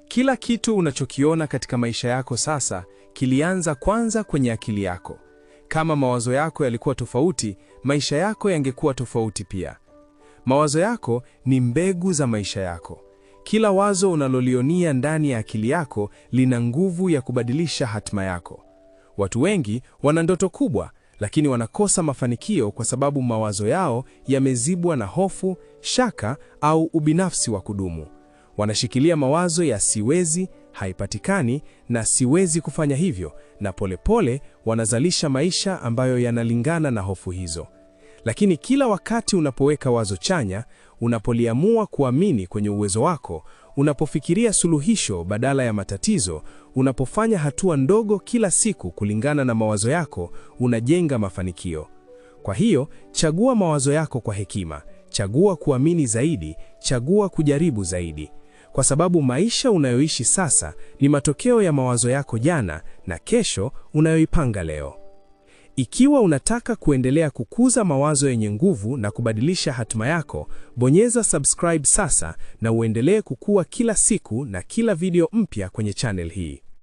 Kila kitu unachokiona katika maisha yako sasa kilianza kwanza kwenye akili yako. Kama mawazo yako yalikuwa tofauti, maisha yako yangekuwa tofauti pia. Mawazo yako ni mbegu za maisha yako. Kila wazo unalolionia ndani ya akili yako lina nguvu ya kubadilisha hatima yako. Watu wengi wana ndoto kubwa, lakini wanakosa mafanikio kwa sababu mawazo yao yamezibwa na hofu, shaka au ubinafsi wa kudumu. Wanashikilia mawazo ya siwezi, haipatikani na siwezi kufanya hivyo, na polepole wanazalisha maisha ambayo yanalingana na hofu hizo. Lakini kila wakati unapoweka wazo chanya, unapoliamua kuamini kwenye uwezo wako, unapofikiria suluhisho badala ya matatizo, unapofanya hatua ndogo kila siku kulingana na mawazo yako, unajenga mafanikio. Kwa hiyo, chagua mawazo yako kwa hekima, chagua kuamini zaidi, chagua kujaribu zaidi. Kwa sababu maisha unayoishi sasa ni matokeo ya mawazo yako jana na kesho unayoipanga leo. Ikiwa unataka kuendelea kukuza mawazo yenye nguvu na kubadilisha hatima yako, bonyeza subscribe sasa na uendelee kukua kila siku na kila video mpya kwenye channel hii.